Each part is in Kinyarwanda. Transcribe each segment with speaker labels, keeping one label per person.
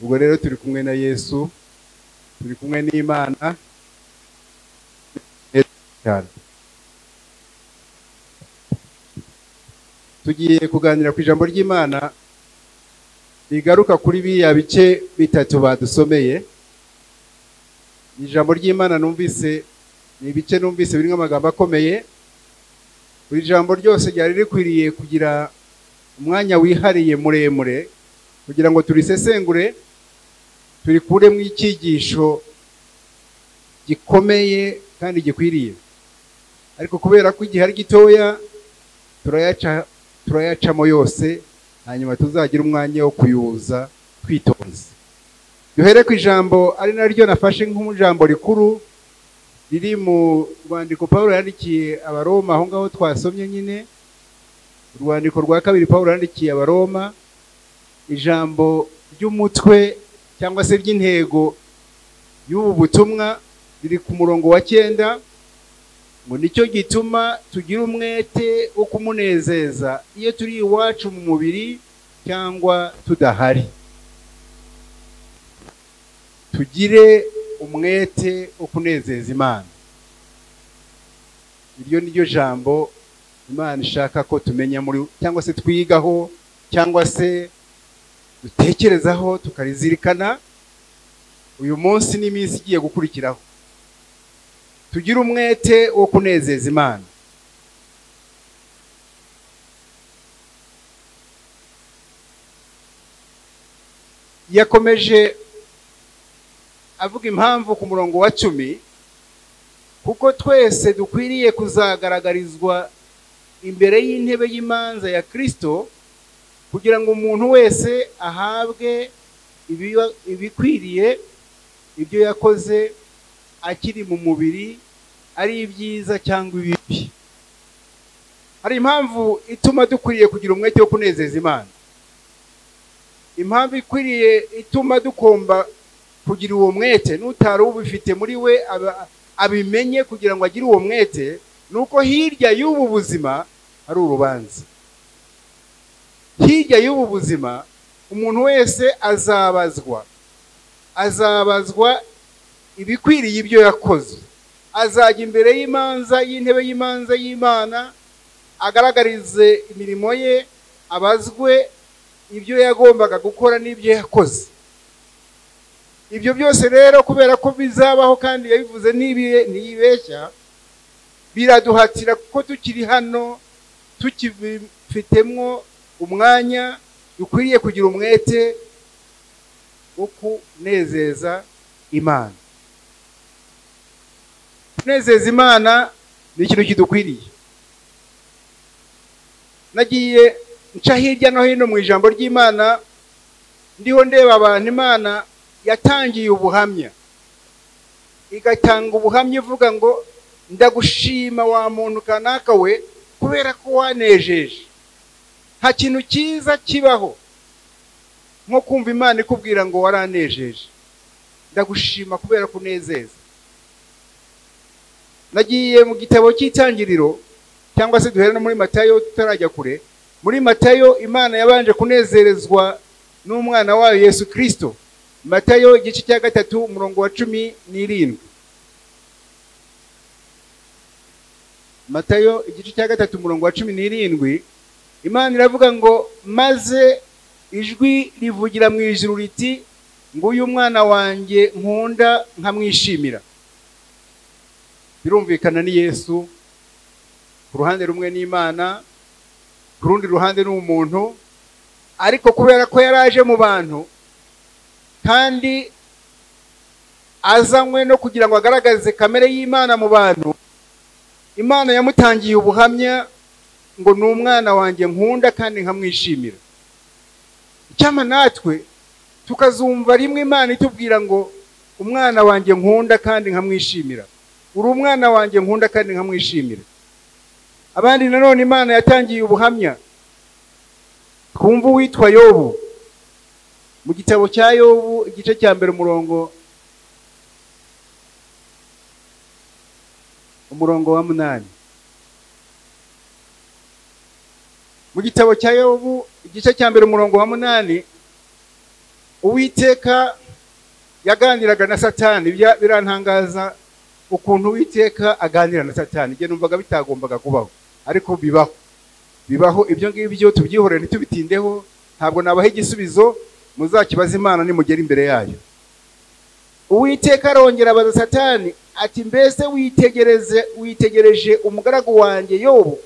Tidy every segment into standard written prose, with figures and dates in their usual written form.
Speaker 1: Ubwo rero turi kumwe na Yesu, turi kumwe n'Imana cyane. Tugiye kuganira ku ijambo ry'Imana rigaruka kuri biriya bice bitatu badusomeye. Ijambo ry'Imana numvise ni ibice numvise birimo amagambo akomeye. Buri jambo ryose ryari rikwiriye kugira umwanya wihariye muremure kugira ngo turisesengure, turikuremo icyigisho gikomeye kandi gikwiriye. Ariko kubera ko igihe ari gitoya, turayacamo yose, hanyuma tuzagira umwanya wo kuyuza twitonze. Duhere ku ijambo ari naryo nafashe nk'ijambo rikuru riri mu rwandiko Pawulo yandikiye Abaroma, aho ngaho twasomye nyine urwandiko rwa kabiri Pawulo yandikiye Abaroma. Ijambo ry'umutwe cyangwa se ry'intego y'ubu butumwa riri ku murongo wa 9, ngo nicyo gituma tugira umwete wo kumunezeza iyo turi iwacu mu mubiri cyangwa tudahari. Tugire umwete wo kunezeza Imana. Iryo ni ryo jambo Imana ishaka ko tumenya muri, cyangwa se twigaho, cyangwa se dutekerezaho, tukarizirikana uyu munsi n'iminsi igiye gukurikiraho. Tugire umwete wo kunezeza Imana. Yakomeje avuga impamvu ku murongo wa 10, kuko twese dukwiriye kuzagaragarizwa imbere y'intebe y'imanza ya Kristo, kugira ngo umuntu wese ahabwe ibikwiriye ibyo yakoze akiri mu mubiri, ari ibyiza cyangwa ibibi. Hari impamvu ituma dukwiriye kugira umwete wo kunezeza Imana. Impamvu ikwiriye ituma dukomba kugira uwo mwete, n'utari ubifite muri we abimenye kugira ngo agire uwo mwete, nuko hirya y'ubu buzima hari urubanza. Hirya y'ubu buzima umuntu wese azabazwa ibikwiriye ibyo yakoze. Azajya imbere y'imanza y'intebe y'imanza y'Imana, agaragarize imirimo ye, abazwe ibyo yagombaga gukora n'ibyo yakoze. Ibyo byose rero kubera ko bizabaho kandi yabivuze ntibeshya, biraduhatira kuko tukiri hano tukifitemo umwanya, dukwiriye kugira umwete wo kunezeza Imana. Kunezeza Imana ni ikintu kidukwiriye. Nagiye nca hirya no hino mu ijambo ry'Imana, ndiho ndeba abantu Imana yatangiye ubuhamya, igatanga ubuhamya ivuga ngo ndagushima wa muntu kanaka we kubera ko wanejeje. Nta kintu cyiza kibaho nko kumva Imana ikubwira ngo waranejeje, ndagushima kubera kunezeza. Nagiye mu gitabo cy'Itangiriro, cyangwa se duhere no muri Matayo tutarajya kure. Muri Matayo Imana yabanje kunezerezwa n'umwana wayo Yesu Kristo. Matayo igice cya 3 umurongo wa 17. Matayo igice cya 3 umurongo wa 17, Imana iravuga ngo maze ijwi rivugira mu ijuru riti nguyu mwana wanjye nkunda nkamwishimira. Birumvikana ni Yesu, ku ruhande rumwe n'Imana, ku rundi ruhande ni umuntu, ariko kubera ko yaraje mu bantu kandi azanywe no kugira ngo agaragaze kamere y'Imana mu bantu, Imana yamutangiye ubuhamya ngo ni umwana wanjye nkunda kandi nkamwishimira. Icyama natwe tukazumva rimwe Imana itubwira ngo umwana wanjye nkunda kandi nkamwishimira, uri umwana wanjye nkunda kandi nkamwishimira. Abandi nanone Imana yatangiye ubuhamya. Twumva uwitwa Yobu. Mu gitabo cya Yobu igice cya 1 umurongo wa 8. Mu gitabo cya Yobu igice cya 1 umurongo wa 8, Uwiteka yaganiraga na Satani. Birantangaza ukuntu Uwiteka aganira na Satani. Njye numvaga bitagombaga kubaho, ariko bibaho. Bibaho. Ibyo ngibyo tubyihorere, ntitubitindeho, ntabwo nabaha igisubizo, muzakibaza Imana nimugera imbere yayo. Uwiteka arongera abaza Satani ati mbese witegereje umugaragu wanjye Yobu,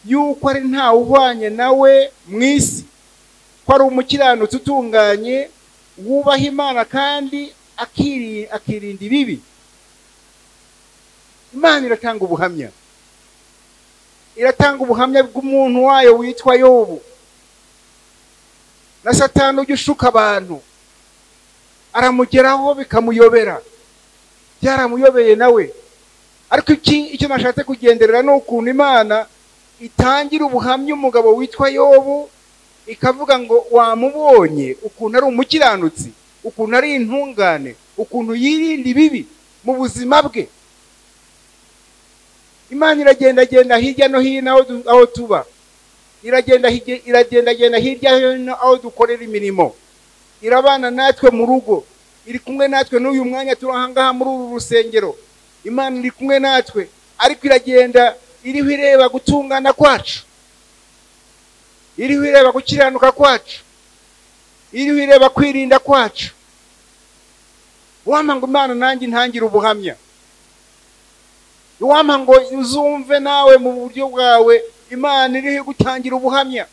Speaker 1: yuko ari ntawe uhwanye nawe mu isi, ko ari umukiranutsi utunganye, wubaha Imana kandi akirinda ibibi. Imana iratanga ubuhamya, iratanga ubuhamya bw'umuntu wayo witwa Yobu. Na Satani ujya ushuka abantu aramugeraho bikamuyobera, byaramuyobeye nawe. Ariko icyo nashatse kugenderera ni ukuntu Imana itangira ubuhamya umugabo witwa Yobu, ikavuga ngo wamubonye ukuntu ari umukiranutsi, ukuntu ari intungane, ukuntu yirinda ibibi mu buzima bwe. Imana iragendagenda hirya no hino aho tuba, iragendagenda hirya no hino aho dukorera imirimo, irabana natwe mu rugo, iri kumwe natwe n'uyu mwanya turi aha ngaha muri uru rusengero. Imana iri kumwe natwe, ariko iragenda iriho ireba gutungana kwacu, iriho ireba gukiranuka kwacu, iriho ireba kwirinda kwacu. Wampa ngo Imana nanjye ntangire ubuhamya, wampa ngo uzumve nawe mu buryo bwawe Imana iriho gutangira ubuhamya,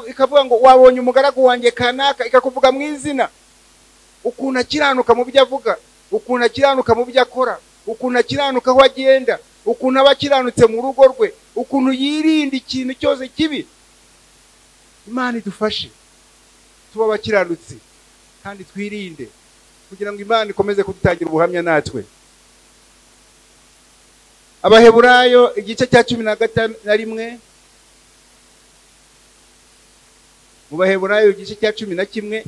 Speaker 1: ikavuga ngo wabonye umugaragu wanjye kanaka, ikakuvuga mu izina, ukuntu akiranuka mu byo avuga, ukuntu akiranuka mu byo akora, ukuntu akiranuka aho agenda, ukuntu aba akiranutse mu rugo rwe, ukuntu yirinda ikintu cyose kibi. Imana idufashe tuba abakiranutsi kandi twirinde, kugira ngo Imana ikomeze kudutangira ubuhamya natwe. Abaheburayo igice cya 11, mu Baheburayo igice cya 11,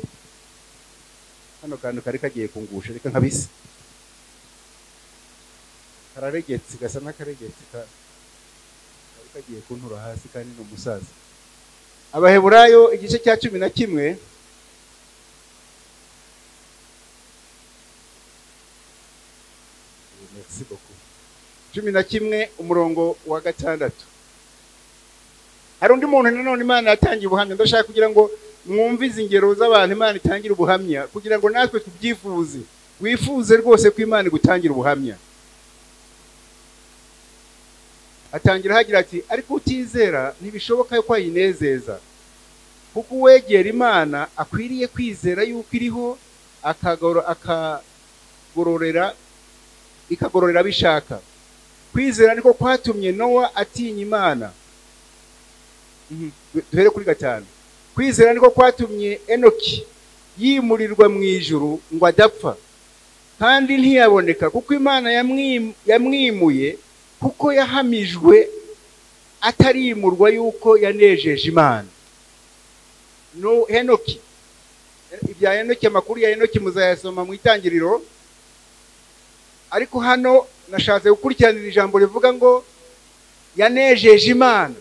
Speaker 1: hano kantu kari kagiye kungusha, reka nkabise, kararegetse, gasa n'akaregetse, kari kagiye kuntura hasi kandi ni umusaza. Abaheburayo igice cya 11, merci beaucoup, 11 umurongo wa 6. Hari undi muntu nanone Imana yatangiye ubuhamya. Ndashaka kugira ngo mwumve izi ngero z'abantu Imana itangira ubuhamya, kugira ngo natwe tubyifuze, wifuze rwose ko Imana igutangira ubuhamya. Atangira hagira ati ariko utizera ntibishoboka ko ayinezeza, kuko uwegera Imana akwiriye kwizera yuko iriho, akagororera ikagororera abishaka. Kwizera niko kwatumye Nowa atinya Imana. Duhere kuri 5. Kwizera niko kwatumye Enoki yimurirwa mu ijuru ngo adapfa, kandi ntiyaboneka kuko Imana yamwimuye, kuko yahamijwe atarimurwa yuko yanejeje Imana. No Enoki, ibya Enoki, amakuru ya Enoki muzayasoma mu itangiriro, ariko hano nashatse gukurikiranira ijambo rivuga ngo yanejeje Imana.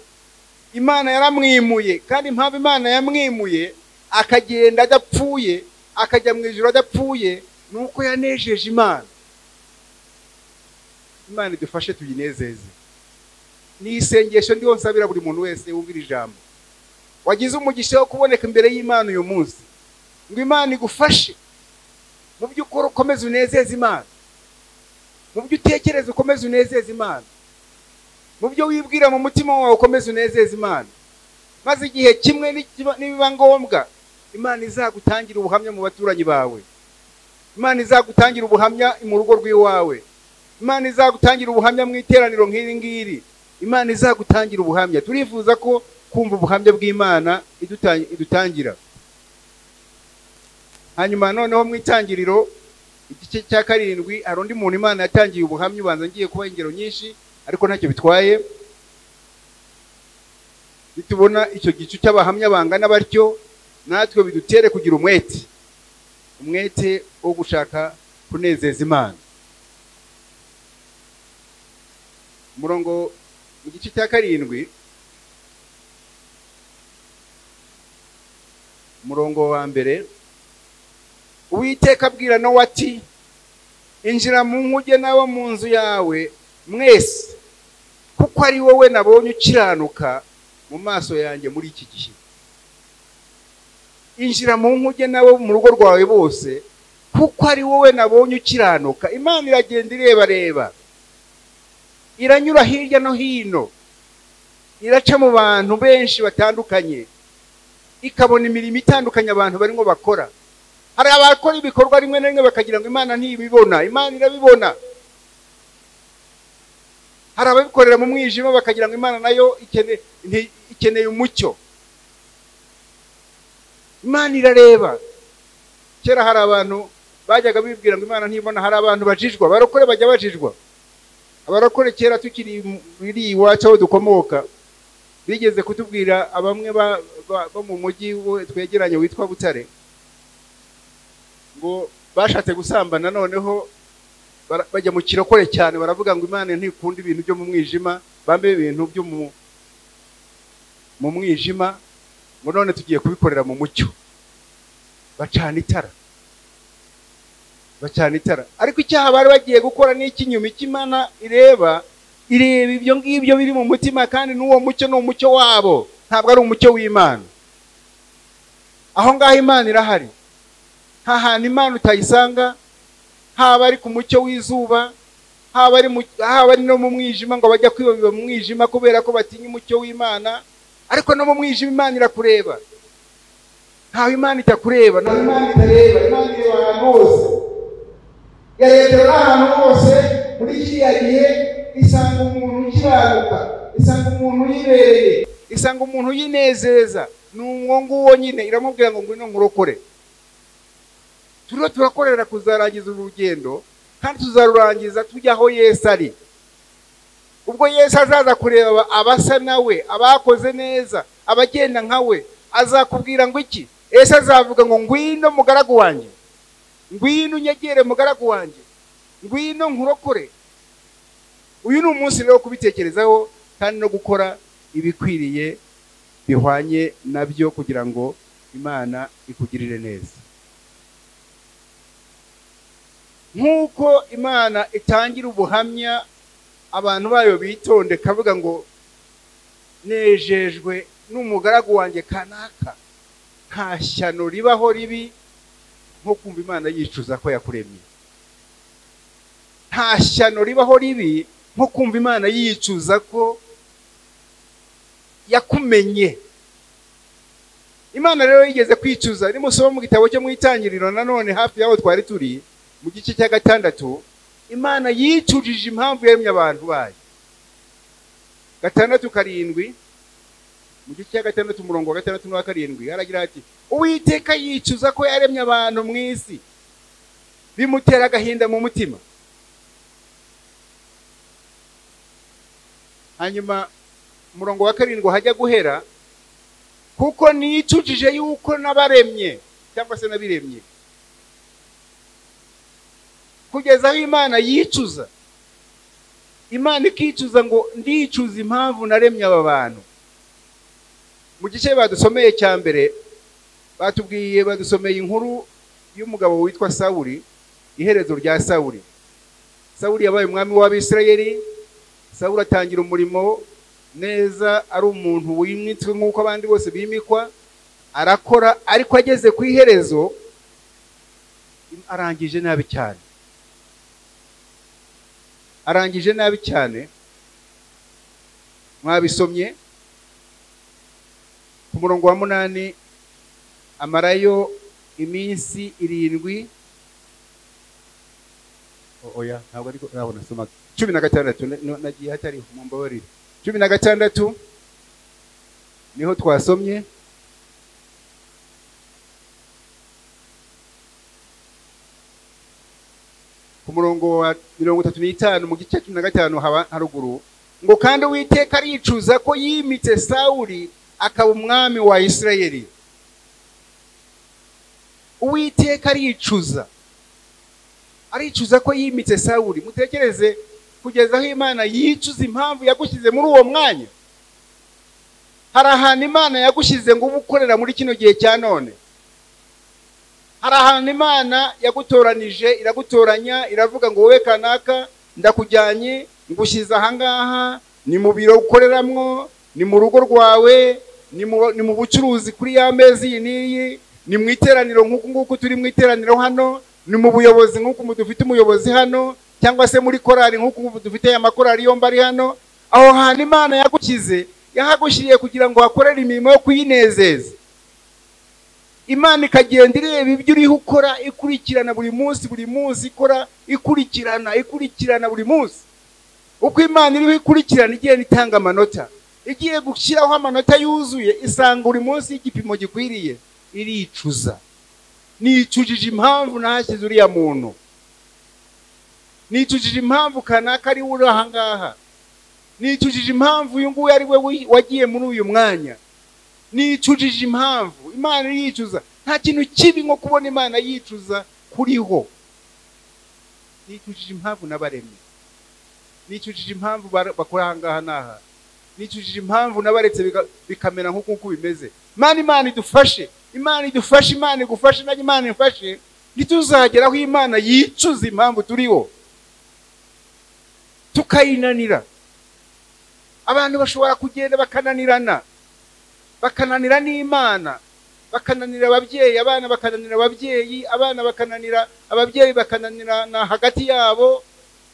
Speaker 1: Imana yaramwimuye, kandi impamvu Imana yamwimuye akagenda adapfuye, akajya mu ijuru adapfuye, nuko yanejeje Imana. Imana idufashe tuyinezeze. Ni isengesho ndiho nsabira buri muntu wese wumvira ijambo, wagize umugisha wo kuboneka imbere y'Imana uyu munsi, ngo Imana igufashe mu byo ukora ukomeze unezeze Imana, mu byo utekereza ukomeze unezeze Imana, mu byo wibwira mu mutima wawe ukomeze unezeze Imana. Maze igihe kimwe nibiba ngombwa, Imana izagutangira ubuhamya mu baturanyi bawe, Imana izagutangira ubuhamya mu rugo rw'iwawe, Imana izagutangira ubuhamya mu iteraniro nk'iri ngiri, Imana izagutangira ubuhamya. Turifuza ko kumva ubuhamya bw'Imana idutangira. Hanyuma noneho mu itangiriro igice cya 7, hari undi muntu Imana yatangiye ubuhamya. Ubanza ngiye kuba ingero nyinshi, ariko ntacyo bitwaye. Nitubona icyo gicu cy'abahamya bangana batyo, natwe bidutere kugira umwete, umwete wo gushaka kunezeza Imana. Umurongo mu gice cya 7, umurongo wa mbere. Uwiteka abwira Nowa ati injira mu nkuge n'abo mu nzu yawe mwese, kuko ari wowe nabonye ukiranuka mu maso yanjye muri iki gihe. Injira mu nkuge n'abo mu rugo rwawe bose, kuko ari wowe nabonye ukiranuka. Imana iragenda ireba reba, iranyura hirya no hino, iraca mu bantu benshi batandukanye, ikabona imirimo itandukanye abantu barimo bakora. Hari abakora ibikorwa rimwe na rimwe bakagira ngo Imana ntibibona. Imana irabibona. Hari ababikorera mu mwijima bakagira ngo Imana nayo ikeneye umucyo. Imana irareba. Kera hari abantu bajyaga bibwira ngo Imana ntibona. Hari abantu bajijwa, abarokore bajya bajijwa. Abarokore kera tukiri iri iwacu aho dukomoka, bigeze kutubwira abamwe bo mu mujyi twegeranye witwa Butare, ngo bashatse gusambana, noneho bajya mu kirokore cyane, baravuga ngo Imana ntikunda ibintu byo mu mwijima, bambe ibintu byo mu mwijima, ngo none tugiye kubikorera mu mucyo. Bacana itara, bacana itara. Ariko icyaha bari bagiye gukora ni ikinyuma. Imana ireba, ireba ibyo ngibyo biri mu mutima, kandi n'uwo mucyo ni umucyo wabo, ntabwo ari umucyo w'Imana. Aho ngaho Imana irahari. Nta hantu Imana utayisanga, haba ari ku mucyo w'izuba, haba ari no mu mwijima, ngo bajya kwiba mu mwijima kubera ko batinya umucyo w'Imana. Ariko no mu mwijima Imana irakureba. Ntawe Imana itakureba, ntawe Imana itareba. Imana ireba ahantu hose. Yarebera ahantu hose muri kiriya gihe, isanga umuntu ukiranuka, isanga umuntu yibereye, isanga umuntu yinezeza. Ni uwo nguwo nyine iramubwira ngo ngwino nkurokore. Turiho turakorera kuzarangiza urugendo, kandi tuzarurangiza tujya aho Yesu ari. Ubwo Yesu azaza kureba abasa nawe, abakoze neza, abagenda nkawe, azakubwira ngo iki? Yesu azavuga ngo ngwino mugaragu wanjye, ngwino unyegere mugaragu wanjye, ngwino nkurokore. Uyu ni umunsi rero kubitekerezaho kandi no gukora ibikwiriye bihwanye nabyo, kugira ngo Imana ikugirire neza. Nk'uko Imana itangira ubuhamya abantu bayo bitonde, kavuga ngo nejejwe n'umugaragu wanjye kanaka, nta shyano ribaho ribi nko kumva Imana yicuza ko yakuremye. Nta shyano ribaho ribi nko kumva Imana yicuza ko yakumenye. Imana rero yigeze kwicuza. Nimusoma mu gitabo cyo mu Itangiriro nanone hafi yaho twari turi mu gice cya 6, Imana yicujije impamvu yaremye abantu bayo. 6:7, mu gice cya 6 umurongo wa 6 n'uwa 7, haragira ati Uwiteka yicuza ko yaremye abantu mu isi, bimutera agahinda mu mutima. Hanyuma umurongo wa 7 hajya guhera, kuko nicujije yuko nabaremye cyangwa se nabiremye. Kugeza aho Imana yicuza, Imana ikicuza ngo ndicuza impamvu naremye aba bantu. Mu gice badusomeye cya mbere, batubwiye, badusomeye inkuru y'umugabo witwa Sawuli, iherezo rya Sawuli. Sawuli yabaye umwami w'Abisirayeli. Sawuli atangira umurimo neza, ari umuntu wimitswe nk'uko abandi bose bimikwa, arakora, ariko ageze ku iherezo arangije nabi cyane. Arangije nabi cyane. Mwabisomye ku murongo wa 8, amarayo iminsi 7. Oya, ntabwo ariko nabona soma 16, nagiye hatari, mumbabarire. 16 niho twasomye. Ku murongo wa 35 mu gice 15 haba haruguru, ngo kandi Uwiteka aricuza ko yimitse Sawuli akaba umwami wa Isirayeli. Uwiteka aricuza, aricuza ko yimitse Sawuli. Mutekereze kugeza aho Imana yicuza impamvu yagushyize muri uwo mwanya. Hari ahantu Imana yagushyize ngo ube ukorera muri kino gihe cya none. Hari ahantu Imana yagutoranije, iragutoranya, iravuga ngo wowe kanaka ndakujyanye, ngushyize ahangaha, ni mu biro ukoreramwo, ni mu rugo rwawe, ni mu bucuruzi kuri ya mezi iyi n'iyi, ni mu iteraniro nk'uku nguku turi mu iteraniro hano, ni mu buyobozi nk'uku dufite umuyobozi hano, cyangwa se muri korali nk'uku dufite amakorali yombi ari hano. Aho hantu Imana yagushyize, yahagushyiriye kugira ngo hakorere imirimo yo kuyinezeza. Imana ikagenda ireba ibyo uriho ukora, ikurikirana buri munsi, buri munsi ikora, ikurikirana, ikurikirana buri munsi. Uko Imana iriho ikurikirana, igenda itanga amanota, igiye gushyiraho amanota yuzuye, isanga buri munsi y'igipimo gikwiriye, iricuza. Nicujije impamvu nahashyize uriya muntu, nicujije impamvu kanaka ari we uri aha ngaha, nicujije impamvu uyu nguyu ari we wagiye muri uyu mwanya, nicujije impamvu. Imana iricuza. Nta kintu kibi nko kubona Imana yicuza kuriho. Nicujije impamvu n'abaremye, nicujije impamvu bakora aha ngaha n'aha, nicujije impamvu n'abaretse bikamera nk'uko uko bimeze. Imana idufashe, Imana idufashe, Imana igufashe, nanjye Imana imfashe, ntituzagera aho Imana yicuza impamvu turiho tukayinanira. Abantu bashobora kugenda bakananirana, bakananira n'Imana, bakananira ababyeyi, abana bakananira ababyeyi, abana bakananira ababyeyi, bakananira na hagati yabo,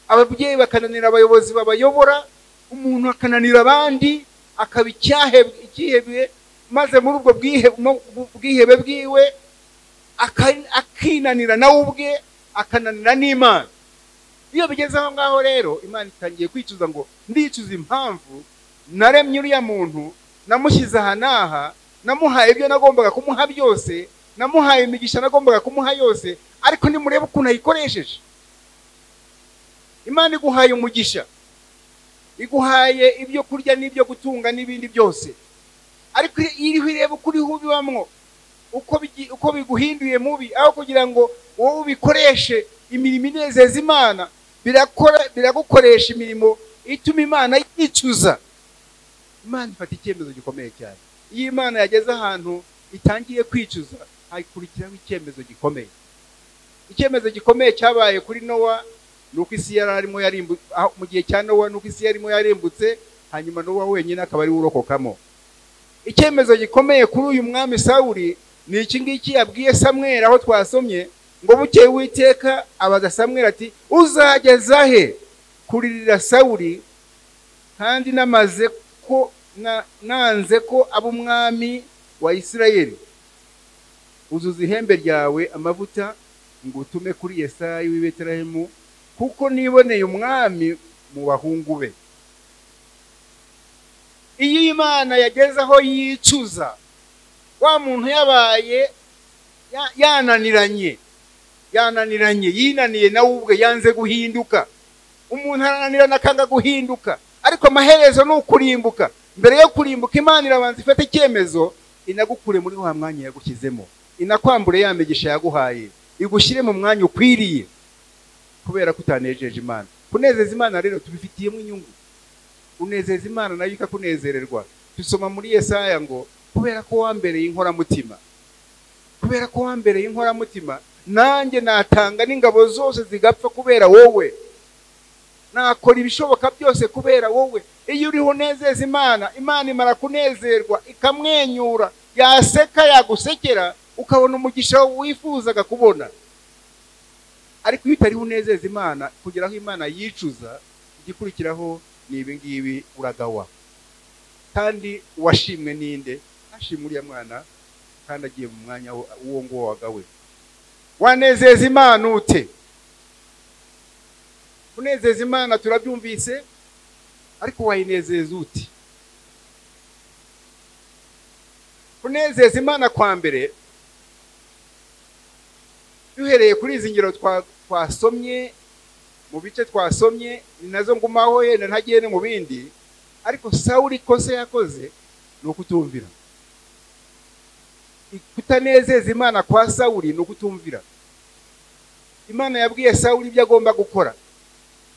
Speaker 1: ababyeyi bakananira abayobozi babayobora, umuntu akananira abandi, akaba icyihebe, maze muri ubwo bwihebe bwiwe akinanira nawe ubwe, akananira n'Imana. Iyo bigeze aho ngaho rero, Imana itangiye kwicuza ngo ndicuza impamvu naremye uriya muntu, namushyize aha n'aha, namuhaye ibyo nagombaga kumuha byose, namuhaye imigisha nagombaga kumuha yose, ariko nimurebe ukuntu ayikoresheje. Imana iguhaye umugisha, iguhaye ibyo kurya n'ibyo gutunga n'ibindi byose, ariko iriho ireba uko uriho ubibamwo, uko biguhinduye mubi, aho kugira ngo wowe ubikoreshe imirimo inezeza Imana, biragukoresha imirimo ituma Imana yicuza. Imana ifata icyemezo gikomeye cyane. Iyo Imana yageze ahantu itangiye kwicuza, hakurikiraho icyemezo gikomeye. Icyemezo gikomeye cyabaye kuri Nowa, nuko isi yari arimo yarimbutse mu gihe cya Nowa, nuko isi yarimo yarimbutse, hanyuma Nowa wenyine akaba ari urokokamo. Icyemezo gikomeye kuri uyu mwami Sawuli ni iki ngiki yabwiye Samweli aho twasomye ngo bukeye Uwiteka abaza Samweli ati uzageza he kuririra Sawuli, kandi namaze ko nanze ko aba umwami wa Isirayeli? Uzuza ihembe ryawe amavuta ngo utume kuri Yesayi w'i Betelehemu, kuko niboneye umwami mu bahungu be. Iyo Imana yageze aho yicuza, wa muntu yabaye yananiranye, yananiranye, yinaniye nawe ubwe, yanze guhinduka. Umuntu arananirana akanga guhinduka, ariko amaherezo ni ukurimbuka. Mbere yo kurimbuka, Imana irabanza ifate icyemezo, inagukure muri wa mwanya yagushyizemo, inakwambure ya migisha yaguhaye, igushyire mu mwanya ukwiriye, kubera ko utanejeje Imana. Kunezeza Imana rero tubifitiyemo inyungu. Unezeza Imana nayo ikakunezererwa. Tusoma muri Yesaya ngo kubera ko wambereye inkoramutima, kubera ko wambereye inkoramutima, nanjye natanga n'ingabo zose zigapfa kubera wowe, nakora ibishoboka byose kubera wowe. Iyo uriho unezeza Imana, Imana imara kunezerwa, ikamwenyura, yaseka yagusekera, ukabona umugisha wifuzaga kubona. Ariko iyo utariho unezeza Imana, kugera aho Imana yicuza, igikurikiraho ni ibi ngibi, uragawa. Kandi washimwe ninde? Ashimwe uriya mwana, kandi agiye mu mwanya w'uwo nguwo wagawe. Wanezeza Imana ute? Kunezeza Imana turabyumvise, ariko wayinezeza ute? Kunezeza Imana kwa mbere, duhereye kuri izi ngero twasomye mu bice twasomye, ni nazo ngumaho yenda ntagiye no mu bindi, ariko Sawuli ikosa yakoze ni ukutumvira. Kutanezeza Imana kwa Sawuli ni ukutumvira. Imana yabwiye Sawuli ibyo agomba gukora.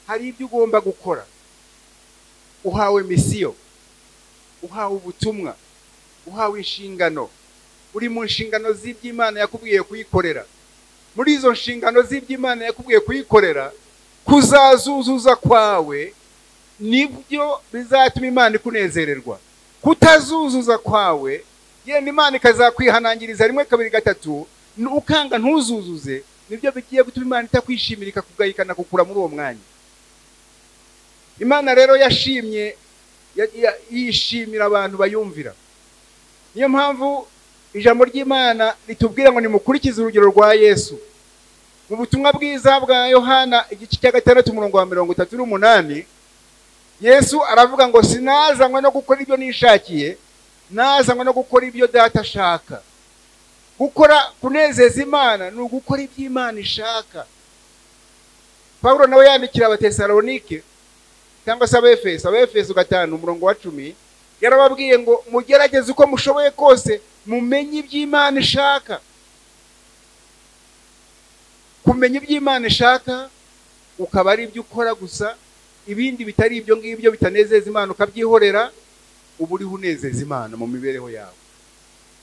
Speaker 1: Hari ibyo ugomba gukora. Uhawe misiyo, uhawe ubutumwa, uhawe inshingano, uri mu nshingano z'iby'Imana yakubwiye kuyikorera. Muri izo nshingano z'iby'Imana yakubwiye kuyikorera, kuzazuzuza kwawe nibyo bizatuma Imana ikunezererwa. Kutazuzuza kwawe, yenda Imana ikazakwihanangiriza rimwe kabiri gatatu, ukanga ntuzuzuze, nibyo bigiye gutuma Imana itakwishimira ikakugayikana kukura muri uwo mwanya. Imana rero yashimye, yishimira abantu bayumvira. Niyo mpamvu ijambo ry'Imana ritubwira ngo nimukurikize urugero rwa Yesu. Mu butumwa bwiza bwa Yohana igice cya 6 umurongo wa 38, Yesu aravuga ngo sinazanywe no gukora ibyo nishakiye, nazanywe no gukora ibyo Data ashaka. Gukora kunezeza Imana ni ugukora ibyo Imana ishaka. Paulo nawe yandikira Abatesalonike cyangwa se Abefeso, Abefeso 5 umurongo wa 10, yarababwiye ngo mugerageze uko mushoboye kose mumenye ibyo Imana ishaka. Kumenya ibyo Imana ishaka ukaba ari ibyo ukora gusa, ibindi bitari ibyo ngibyo bitanezeza Imana ukabyihorera, uba uriho unezeza Imana mu mibereho yawe.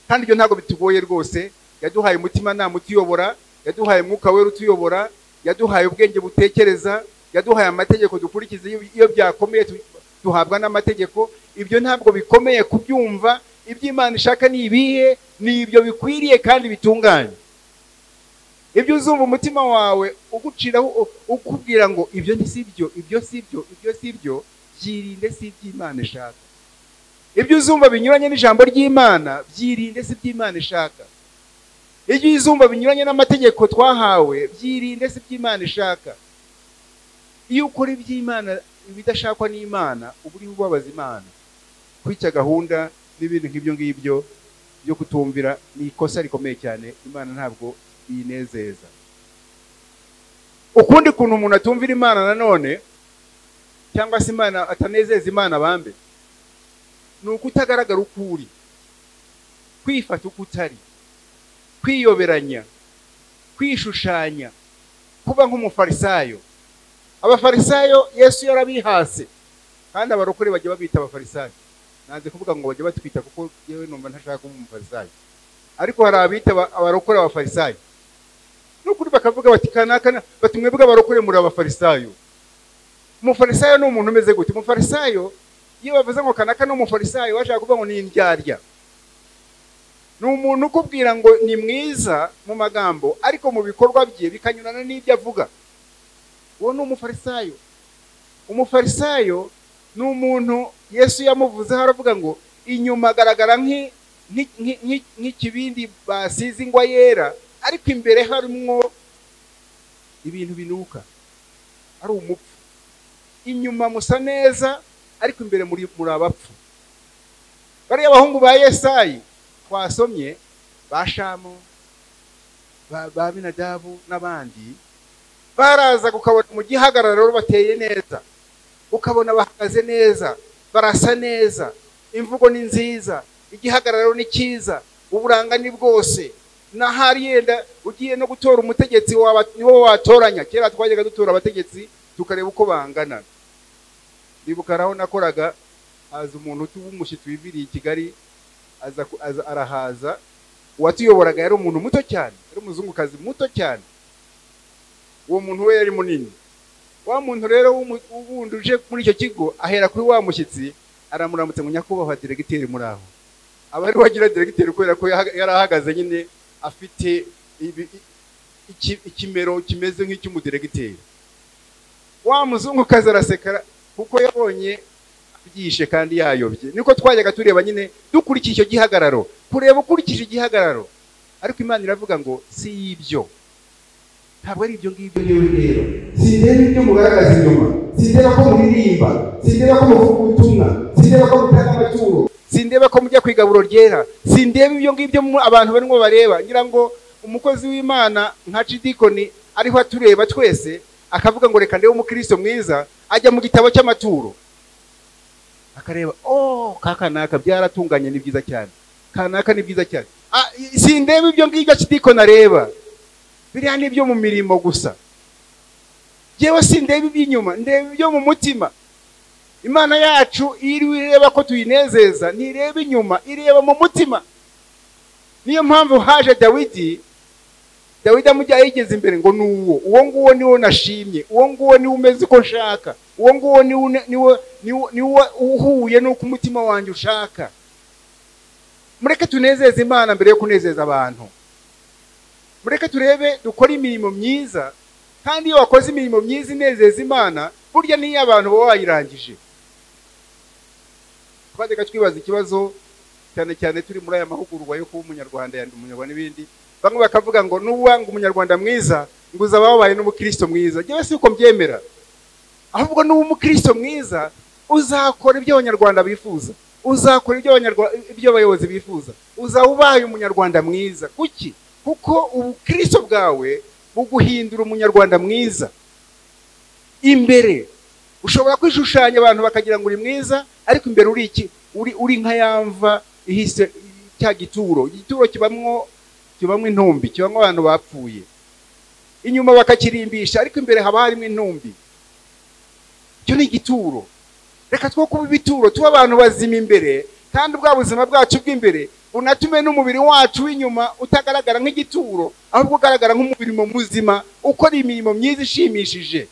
Speaker 1: Kandi ibyo ntabwo bitugoye rwose. Yaduhaye umutima nama utuyobora, yaduhaye umwuka wera utuyobora, yaduhaye ubwenge butekereza, yaduhaye amategeko dukurikiza iyo byakomeye duhabwa n'amategeko. Ibyo ntabwo bikomeye kubyumva. Ibyo Imana ishaka ni ibihe? Ni ibyo bikwiriye kandi bitunganye. Ibyo uzumva umutima wawe uguciraho ukubwira ngo ibyo si byo, ibyo si byo, ibyo si byo, byirinde, si iby'Imana ishaka. Ibyo uzumva binyuranye n'ijambo ry'Imana, byirinde, si iby'Imana ishaka. Ibyo uzumva binyuranye n'amategeko twahawe, byirinde, si iby'Imana ishaka. Iyo ukora iby'Imana ibidashakwa n'Imana, uba uriho ubabaza Imana. Kwica gahunda n'ibintu nk'ibyo ngibyo byo kutumvira ni ikosa rikomeye cyane. Imana ntabwo iyinezeza. Ukundi kuntu umuntu atumvira Imana nanone, cyangwa se Imana atanezeza Imana bambe, ni ukutagaragara uko uri, kwifata uko utari, kwiyoberanya, kwishushanya, kuba nk'umufarisayo. Abafarisayo Yesu yarabihase, kandi abarokore bajya babita abafarisayo. Nanze kuvuga ngo bajya batwita kuko yewe numva ntashaka kuba umufarisayo, ariko hari abita abarokore abafarisayo. Nukuri bakavuga bati kanaka, bati mwebwe abarokore muri abafarisayo. Umufarisayo ni umuntu umeze gute? Umufarisayo iyo bavuze ngo kanaka ni umufarisayo, bashaka kuvuga ngo ni indyarya. Ni umuntu ukubwira ngo ni mwiza mu magambo, ariko mu bikorwa bye bikanyurana n'ibyo avuga. Uwo ni umufarisayo. Umufarisayo ni umuntu Yesu yamuvuzeho aravuga ngo inyuma agaragara nk'ikibindi basize ingwa yera, ariko imbere harimwo ibintu binuka, ari umupfu. Inyuma musa neza, ariko imbere muri abapfu. Bariya abahungu ba Yesayi twasomye, ba Shamu, ba Abinadabu n'abandi, baraza ukabona mu gihagararo bateye neza, ukabona bahagaze neza, barasa neza, imvugo ni nziza, igihagararo ni cyiza, uburanga ni bwose. Nahari yenda ugiye no gutora umutegetsi niwo watoranya. Kera twajyaga dutora abategetsi tukareba uko bangana. Ndibuka aho nakoraga, haza umuntu w'umushyitsi wiviriye i Kigali, aza arahaza. Uwatuyoboraga yari umuntu muto cyane, yari umuzungukazi muto cyane. Uwo muntu we yari munini. Wa muntu rero wundi uje muri icyo kigo ahera kuri wa mushyitsi, aramuramutse ngo nyakubahwa diregiteri muri aho. Aba ari wagira diregiteri kubera ko yari ahagaze nyine afite ikimero kimeze nk'icy'umudiregiteri. Wa muzungukazi araseka kuko yabonye abyishe kandi yayobye. Niko twajyaga tureba nyine dukurikije icyo gihagararo, kureba ukurikije igihagararo. Ariko Imana iravuga ngo si ibyo, ntabwo ari ibyo ngibyo. Yewe rero sindeba ibyo mugaragaza inyuma, sindeba ko muririmba, sindeba ko muvuga ubutumwa, sindeba ko mutanga amaturo, sindeba ko mujya ku igaburo ryera, sindeba ibyo ngibyo abantu barimo bareba. Ngira ngo umukozi w'Imana nka Cidikoni ariho atureba twese, akavuga ngo reka ndebe umukristo mwiza, ajya mu gitabo cy'amaturo akareba, oh kaka naka byaratunganye, ni byiza cyane, kanaka ni byiza cyane. Sindeba ibyo ngibyo Cidikoni areba, biriya ni ibyo mu mirimo gusa. Jewe sindeba iby'inyuma, ndeba ibyo mu mutima. Imana yacu iri ireba ko tuyinezeza, ntireba inyuma, ireba mu mutima. Niyo mpamvu haje Dawidi Dawidi amujya yigeze imbere ngo nuwo, uwo nguwo niwo nashimye, uwo nguwo niwo umeze uko nshaka, uwo nguwo niwo uhuye n'uko umutima wanjye ushaka. Mureke tunezeze Imana mbere yo kunezeza abantu. Mureke turebe dukore imirimo myiza, kandi iyo wakoze imirimo myiza inezeza Imana, burya niyo abantu baba bayirangije. Twajyaga twibaza ikibazo cyane cyane turi muri aya mahugurwa yo kuba umunyarwanda yandi umunyarwanda n'ibindi, bamwe bakavuga ngo nuwanga umunyarwanda mwiza ngo uzaba wabaye n'umukristo mwiza. Njyewe si uko mbyemera, ahubwo nuba umukristo mwiza uzakora ibyo abanyarwanda bifuza, uzakora ibyo abayobozi bifuza, uzaba ubaye umunyarwanda mwiza. Kuki? Kuko ubukristo bwawe buguhindura umunyarwanda mwiza. Imbere ushobora kwishushanya abantu bakagira ngo uri mwiza, ariko imbere uri iki? Uri nka yamva ihise cya gituro. Igituro kibamwo intumbi, kibamwo abantu bapfuye. Inyuma bakakirimbisha, ariko imbere haba harimo intumbi. Icyo ni igituro. Reka two kuba ibituro, tuba abantu bazima imbere, kandi bwa buzima bwacu bw'imbere unatume n'umubiri wacu w'inyuma utagaragara nk'igituro, ahubwo ugaragara nk'umubiri muzima ukora imirimo myiza ishimishije.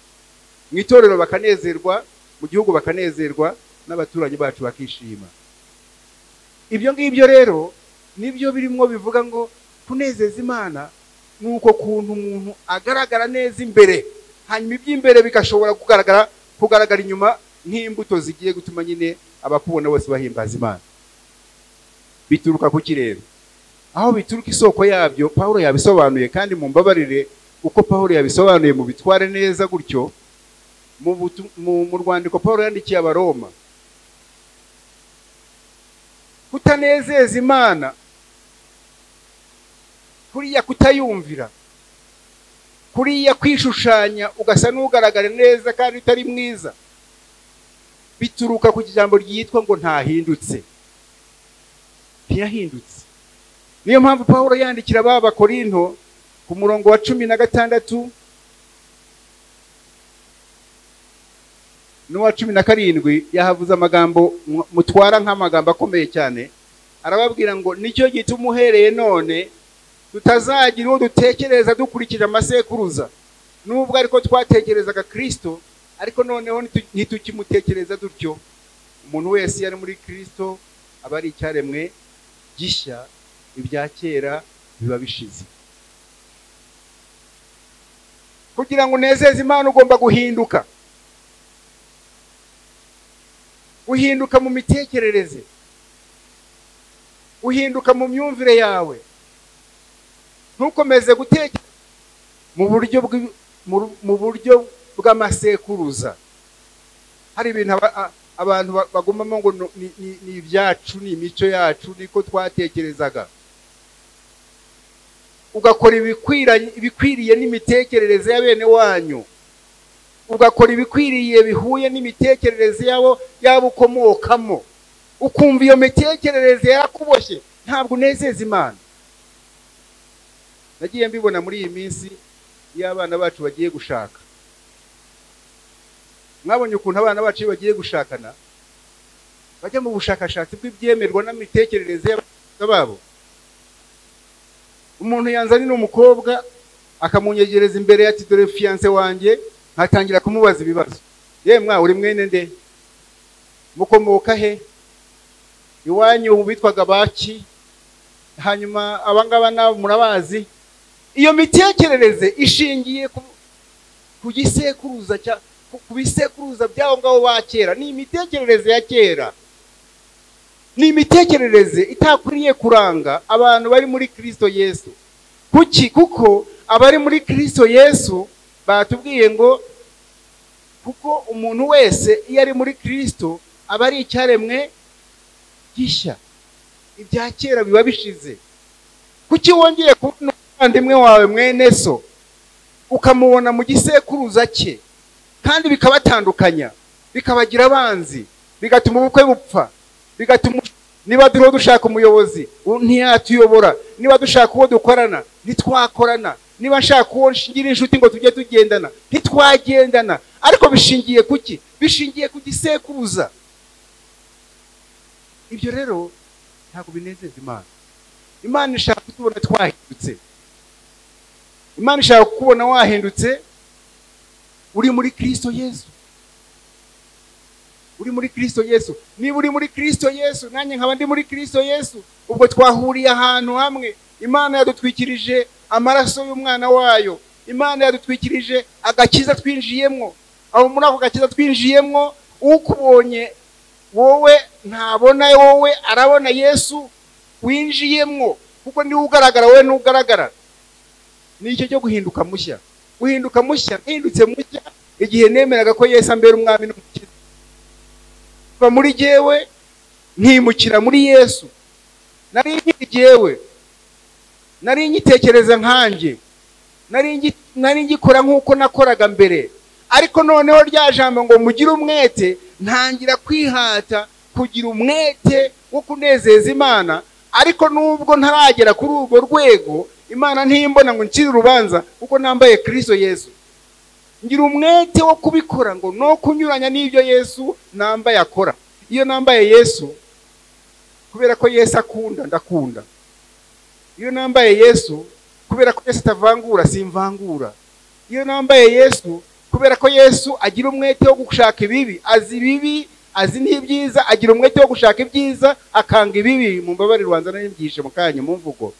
Speaker 1: Mu itorero bakanezerwa, mu gihugu bakanezerwa, n'abaturanyi bacu bakishima. Ibyo ngibyo rero nibyo birimo bivuga ngo kunezeza Imana nuko kuntu umuntu agaragara neza imbere, hanyuma iby'imbere bigashobora kugaragara inyuma nk'imbuto zigiye gutuma nyine abakubona bose bahimbaza Imana. Bituruka ku kirere. Aho bituruka isoko yabyo Paulo yabisobanuye, kandi mumbabarire uko Paulo yabisobanuye mu bitware neza gutyo. Mu rwandiko Paulo yandikiye Abaroma, kutanezeza Imana, kuriya kutayumvira, kuriya kwishushanya ugasa n'ugaragara neza kandi utari mwiza, bituruka ku ijambo ryitwa ngo ntahindutse. Ntiyahindutse. Niyo mpamvu Paulo yandikira Abakorinto ku murongo wa 16 n'uwa 17, yahavuze amagambo mutwara nk'amagambo akomeye cyane. Arababwira ngo nicyo gituma uhereye none tutazagira uwo dutekereza dukurikije amasekuruza, nubwo ariko twatekerezaga Kristo, ariko noneho ntitukimutekereza dutyo. Umuntu wese yari muri Kristo aba ari icyaremwe gishya, ibya kera biba bishize. Kugira ngo unezeze Imana ugomba guhinduka, uhinduka mu mitekerereze, uhinduka mu myumvire yawe. Ntukomeze gutekereza mu buryo bw'amasekuruza. Hari ibintu abantu bagumamo ngo ni ibyacu, ni imico yacu, niko twatekerezaga. Ugakora ibikwiriye n'imitekerereze ya bene wanyu, ugakora ibikwiriye bihuye n'imitekerereze yabo yabo ukomokamo, ukumva iyo mitekerereze yarakuboshye, ntabwo unezeza Imana. Nagiye mbibona muri iyi minsi iyo abana bacu bagiye gushaka. Mwabonye ukuntu abana bacu iyo bagiye gushakana bajya mu bushakashatsi bw'ibyemerwa n'imitekerereze y'abana babo. Umuntu yanzanira umukobwa akamunyegereza imbere ati dore fiancé wanjye, nkatangira kumubaza ibibazo. Ye mwa uri mwene nde? Mukomoka he? Iwanyu bitwaga baki? Hanyuma abangaba nabo murabazi? Iyo mitekerereze ishingiye ku gisekuruza cya ku bisekuruza by'abo ngabo ba kera. Ni imitekerereze ya kera, ni imitekerereze itakwiriye kuranga abantu bari muri Kristo Yesu. Kuki? Kuko abari muri Kristo Yesu batubwiye ngo kuko umuntu wese iyo ari muri Kristo aba ari icyaremwe gishya, ibya kera biba bishize. Kuki wongeye kubona umuvandimwe wawe mwene so ukamubona mu gisekuruza cye, kandi bikabatandukanya, bikabagira abanzi, bigatuma ubukwe bupfa, bigatuma niba duriho dushaka umuyobozi ntiyatuyobora, niba dushaka uwo dukorana ntitwakorana, niba nshaka uwo ngira inshuti ngo tujye tugendana ntitwagendana. Ariko bishingiye kuki? Bishingiye ku gisekuruza. Ibyo rero ntabwo binezeza Imana. Imana ishaka kutubona twahindutse. Imana ishaka kukubona wahindutse uri muri Kristo Yesu. Uri muri Kristo Yesu. Niba uri muri Kristo Yesu, nanjye nkaba ndi muri Kristo Yesu, ubwo twahuriye ahantu hamwe. Imana yadutwikirije amaraso y'umwana wayo. Imana yadutwikirije agakiza twinjiyemwo. Aho muri ako gakiza twinjiyemwo, ukubonye wowe ntabona wowe, arabona Yesu winjiyemwo, kuko niwe ugaragara, wowe ntugaragara. Ni icyo cyo guhinduka mushya. Guhinduka mushya, mpindutse mushya igihe nemeraga ko Yesu ambera umwami n'umukiza. Kuva muri jyewe nkimukira muri Yesu. Nari nkiri jyewe, nari ngitekereza nkanjye, nari ngikora nk'uko nakoraga mbere. Ariko noneho rya jambo ngo mugire umwete, ntangira kwihata kugira umwete wo kunezeza Imana. Ariko nubwo ntaragera kuri urwo rwego, Imana ntimbona ngo ncire urubanza kuko nambaye Kristo Yesu. Ngira umwete wo kubikora ngo no kunyuranya n'ibyo Yesu nambaye akora. Iyo nambaye Yesu, kubera ko Yesu akunda, ndakunda. Iyo nambaye Yesu, kubera ko Yesu atavangura, simvangura. Iyo nambaye Yesu, kubera ko Yesu agira umwete wo gushaka ibibi, azi ibibi, azi n'ibyiza, agira umwete wo gushaka ibyiza, akanga ibibi. Mumbabarire ubanza n'ibyishe mu kanya mu mvugo.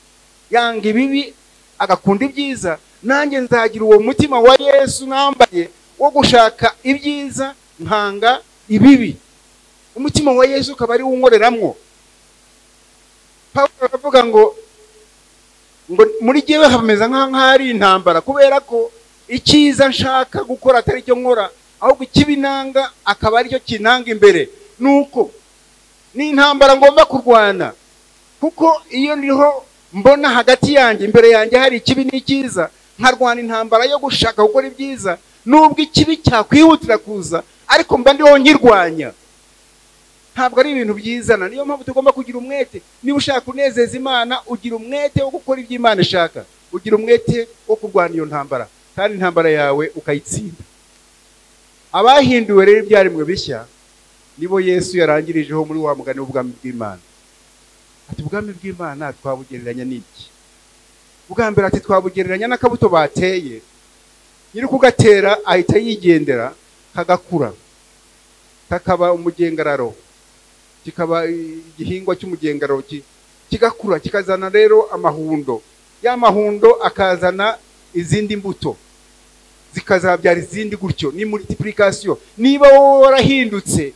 Speaker 1: Yanga ibibi agakunda ibyiza. Nanjye nzagira uwo mutima wa Yesu nambaye wo gushaka ibyiza nkanga ibibi. Umutima wa Yesu ukaba ari unkoreramwo. Pawulo aravuga ngo muri jyewe hameze nk'aho ari intambara, kubera ko icyiza nshaka gukora atari cyo nkora, ahubwo ikibi nanga akaba aricyo kinanga imbere. Nuko ni intambara ngomba kurwana, kuko iyo niho mbona hagati yanjye imbere yanjye hari ikibi n'icyiza, nkarwana intambara yo gushaka gukora ibyiza, nubwo ikibi cyakwihutira kuza, ariko mba ndiho nkirwanya. Ntabwo ari ibintu byizana. Niyo mpamvu tugomba kugira umwete. Niba ushaka kunezeza Imana, ugira umwete wo gukora ibyo Imana ishaka, ugira umwete wo kurwana iyo ntambara, kandi intambara yawe ukayitsinda. Abahinduwe rero ibyaremwe bishya nibo Yesu yarangirijeho muri wa mugani w'ubwami bw'Imana. Ati ubwami bw'Imana twabugereranya n'iki? Ubwa mbere ati twabugereranya n'akabuto bateye, nyiri kugatera ahita yigendera, kagakura kakaba umugengararo, kikaba igihingwa cy'umugengararo, kigakura kikazana rero amahundo. Ya mahundo akazana izindi mbuto zikazabyara izindi, gutyo ni multiplication. Niba wowe warahindutse,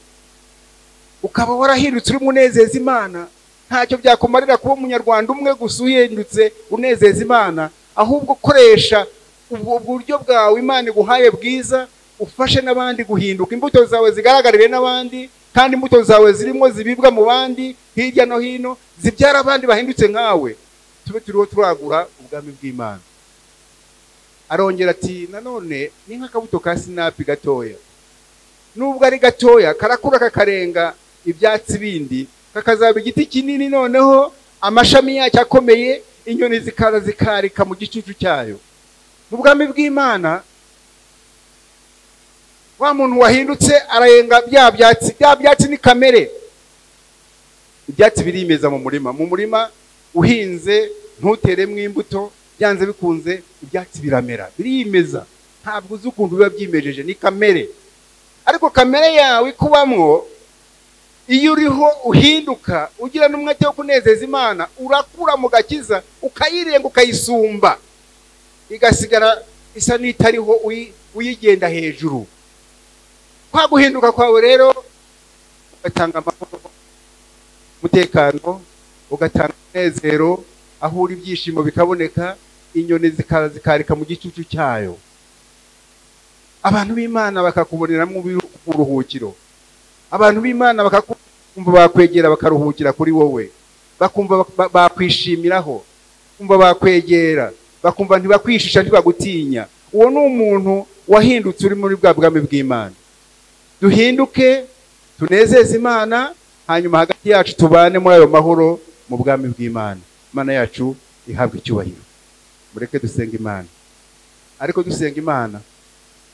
Speaker 1: ukaba warahindutse uri munezeza Imana, ntacyo byakumarira kuba umunyarwanda umwe gusa uhindutse unezeza Imana, ahubwo koresha ubwo buryo bwawe Imana iguhaye bwiza, ufashe n'abandi guhinduka. Imbuto zawe zigaragarire n'abandi, kandi imbuto zawe zirimo zibibwa mu bandi hirya no hino, zibyara abandi bahindutse nkawe. Tube turiho turagura ubwami bw'Imana. Arongera ati nanone ni nk'akabuto ka sinapi gatoya, nubwo ari gatoya karakura kakarenga ibyatsi bindi, kakazaba igiti kinini, noneho amashami yacyo akomeye, inyoni zikaza zikarika mu gicucu cyayo. Mu bwami bw'Imana wa muntu wahindutse arayenga bya byatsi. Bya byatsi ni kamere. Ibyatsi birimeza mu murima. Mu murima uhinze ntuteremo imbuto, byanze bikunze ibyatsi biramera, birimeza. Ntabwo uzi ukuntu biba byimejeje, ni kamere. Ariko kamere yawe ikubamwo, iyo uriho uhinduka ugira n'umwete wo kunezeza Imana, urakura mu gakiza, ukayirenga, ukayisumba, igasigara isa n'itariho, uyigenda hejuru. Kwa guhinduka kwawe rero ugatanga amahoro, umutekano, ugatanga umunezero, aho uri ibyishimo bikaboneka, inyoni zikaza zikarika mu gicucu cyayo. Abantu b'Imana bakakuboneramo uburuhukiro. Abantu b'Imana bakakumva bakwegera, bakaruhukira kuri wowe, bakumva bakwishimiraho, bakumva bakwegera, bakumva ntibakwishisha, ntibagutinya. Uwo ni umuntu wahindutse uri muri bwa bwami bw'Imana. Duhinduke, tunezeze Imana, hanyuma hagati yacu tubane muri ayo mahoro mu bwami bw'Imana. Imana yacu ihabwe icyubahiro. Mureke dusenga Imana. Ariko dusenga Imana,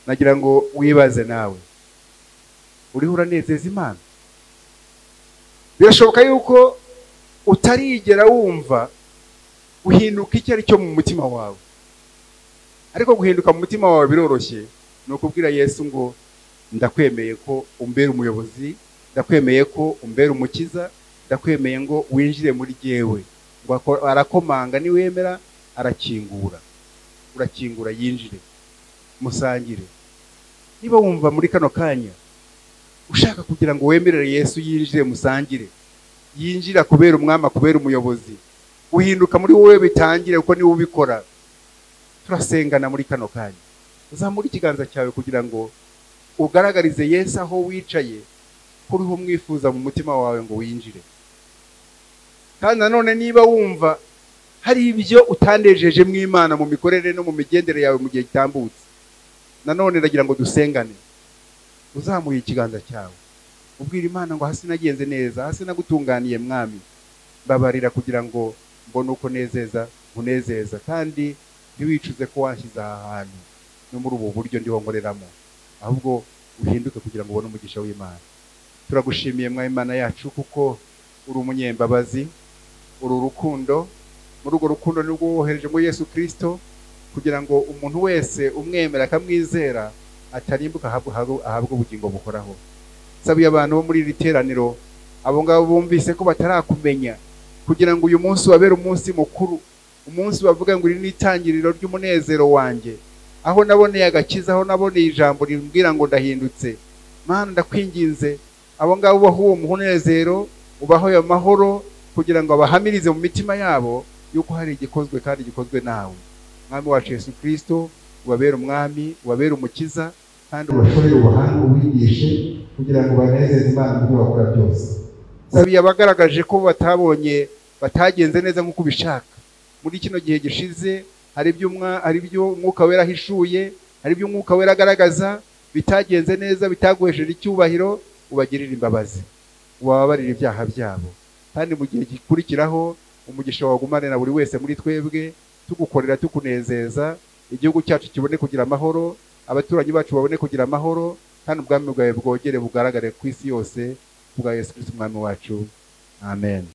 Speaker 1: nagira ngo wibaze nawe, uriho uranezeza Imana? Birashoboka yuko utarigera wumva uhinduka icyo ari cyo mu mutima wawe. Ariko guhinduka mu mutima wawe biroroshye, ni ukubwira Yesu ngo ndakwemeye ko umbera umuyobozi, ndakwemeye ko umbera umukiza, ndakwemeye ngo winjire muri jyewe. Ngo arakomanga, niwemera arakingura, urakingura yinjire musangire. Niba wumva muri kano kanya ushaka kugira ngo wemerere Yesu yinjire musangire, yinjira kubera umwami, kubera umuyobozi, uhinduka muri wowe bitangire kuko niwe ubikora. Turasengana muri kano kanya, uzamure ikiganza cyawe kugira ngo ugaragarize Yesu aho wicaye ko uriho umwifuza mu mutima wawe ngo winjire. Kandi nanone niba wumva hari ibyo utanejeje mu Imana mu mikorere no mu migendere yawe mu gihe gitambutse, nanone ndagira ngo dusengane. Uzamuye ikiganza cyawe ubwira Imana ngo hasi nagenze neza, hasi nagutunganiye mwami, mbabarira kugira ngo mbone uko nezeza nkunezeza, kandi ntiwicuze ko wanshyize aha hantu no muri ubu buryo ndiho nkoreramo, ahubwo uhinduke kugira ngo ubone umugisha w'Imana. Turagushimiye mwami Imana yacu, kuko uri umunyembabazi, uri urukundo. Muri urwo rukundo nirwo wohereje muri Yesu Kristo kugira ngo umuntu wese umwemera akamwizera atarimbuka ahabwe ubugingo buhoraho. Sabiye abantu bo muri iri teraniro, abo ngabo bumvise ko batarakumenya, kugira ngo uyu munsi wabere umunsi mukuru, umunsi bavuga ngo iri ni itangiriro ry'umunezero wanjye, aho naboneye agakiza, aho naboneye ijambo rimbwira ngo ndahindutse. Mana ndakwinginze, abo ngabo ubaho uwo munezero, ubaho ayo mahoro, kugira ngo abahamirize mu mitima yabo yuko hari igikozwe kandi gikozwe nawe. Mwami wacu Yesu Kristo, ubabere umwami, ubabere umukiza, kandi ubashorere ubuhanga, ubigishe kugira ngo banezeze Imana mu byo bakora byose. Sabiye abagaragaje ko batabonye, batagenze neza nk'uko ubishaka muri kino gihe gishize, hari ibyo Umwuka Wera ahishuye, hari ibyo Umwuka Wera agaragaza bitagenze neza, bitaguhesheje icyubahiro, ubagirire imbabazi, ubababarire ibyaha byabo. Kandi mu gihe gikurikiraho umugisha wagumane na buri wese muri twebwe, tugukorera tukunezeza, igihugu cyacu kibone kugira amahoro, abaturanyi bacu babone kugira amahoro, kandi ubwami bwawe bwogere bugaragare ku isi yose, kubwa Yesu Kristo umwami wacu. Amen.